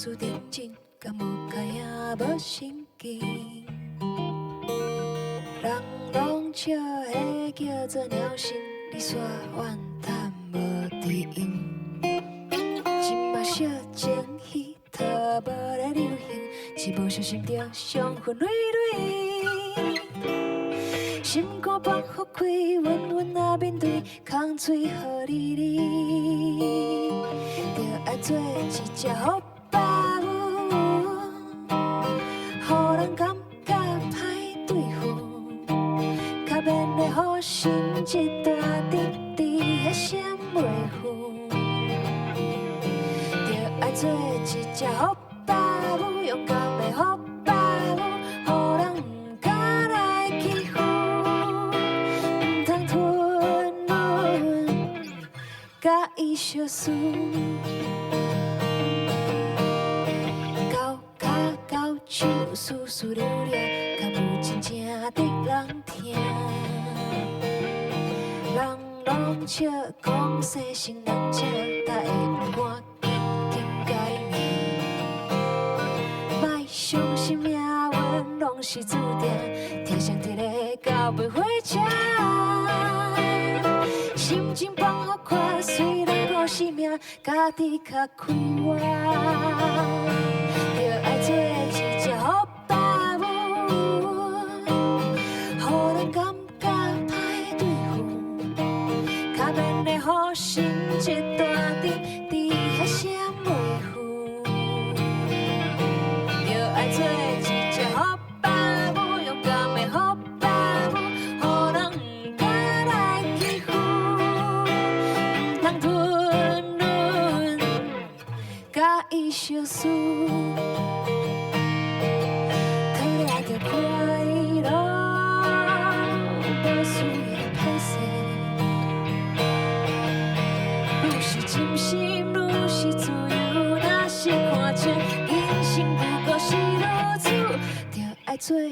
事認真，敢有較影無心機？人攏笑彼叫做鳥心，你煞怨嘆無知音。這馬小情彼套無咧流行，一無小心就傷痕累累。心肝放予開，穩穩仔面對，空喙予你你，著愛做一隻好爸母，予人感覺歹對付，較免會予心一大陣佇遐閃袂赴。著愛做一隻好爸母，勇敢的好爸母，予人毋敢來欺負，毋通吞忍，佮伊相輸。狗跤狗手，事事留掠，敢有真正得人疼？人攏笑講生性難請，大家毋趕緊緊改名。莫相信命運攏是注定，聽誰佇咧到尾火車。心情放予寬，雖然顧性命，家己較快活。著愛做一隻好爸母，予人感覺歹對付，較免會予心一大陣佇遐閃袂赴。著愛做一隻好爸母，勇敢的好爸母，予人毋敢來欺負，毋通吞忍，佮伊相輸。討掠著快樂，無需要歹勢。愈是真心，愈是自由。若是看清人生不過是如此，著愛做一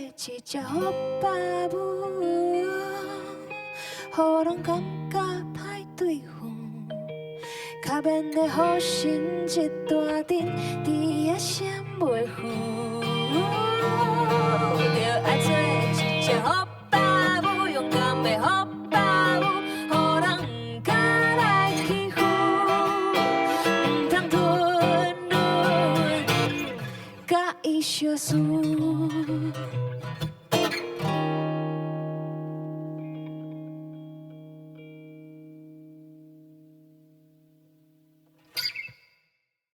隻好爸母，予人感覺歹對付，較免會予心一大陣佇遐閃袂赴。